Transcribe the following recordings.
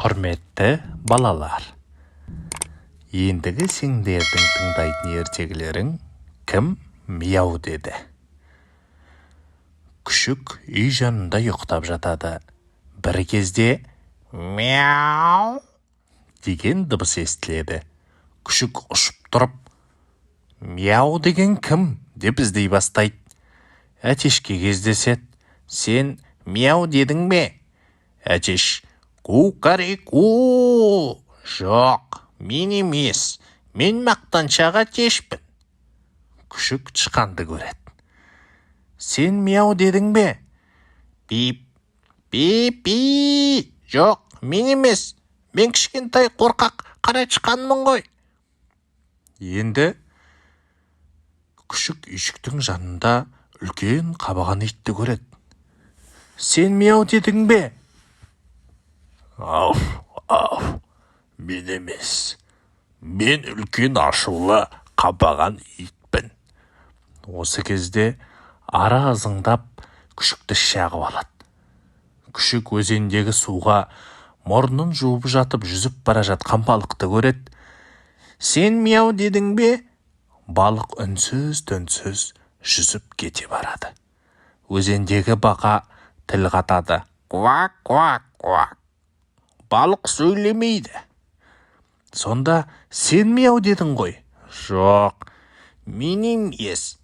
Құрметті балалар, ендігі сендердің тыңдайтын ертегілерің «Кім мияу деді?». Күшік үй жанында ұйықтап жатады. Бір кезде «мяу» деген дыбыс естіледі. Күшік ұшып тұрып, «Мияу деген кім?» деп іздей бастайды. Әтешке кездеседі. «Сен мияу дедің бе?» Әтеш: «Кукареку! Жоқ, мен емес, мен мақтаншақ әтешпін». Күшік тышқанды көреді. «Сен мияу дедің бе?» «Пип, пип, пи! Жоқ, мен емес, мен кішкентай қорқақ қара тышқанмын ғой». Енді күшік үйшіктің жанында үлкен қабаған итті көреді. «Сен мияу дедің бе?» «Ауф, ауф, мен емес, мен үлкен ашулы қабаған итпін». Осы кезде ара ызыңдап, күшікті шағып алады. Күшік өзендегі суға мұрнын жуып жатып, жүзіп бара жатқан балықты көреді. «Сен мияу дедің бе?» Балық үнсіз түнсіз жүзіп кете барады. Өзендегі бақа тіл қатады: «Куак, куак, куак». Балық сөйлемейді. «Сонда сен мияу дедің ғой?» «Жоқ, мен емес,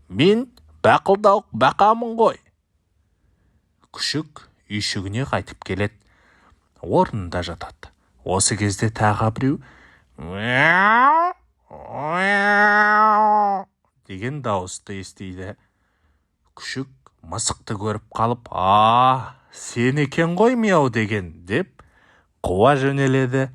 мен бақылдауық бақамын ғой». Күшік үйшігіне қайтып келеді, орнында жатады. Осы кезде тағы біреу «мяу, мяу» деген дауысты естиді. Күшік мысықты көріп қалып: «А, сен екен ғой мияу деген», – деп қуа жөнеледі.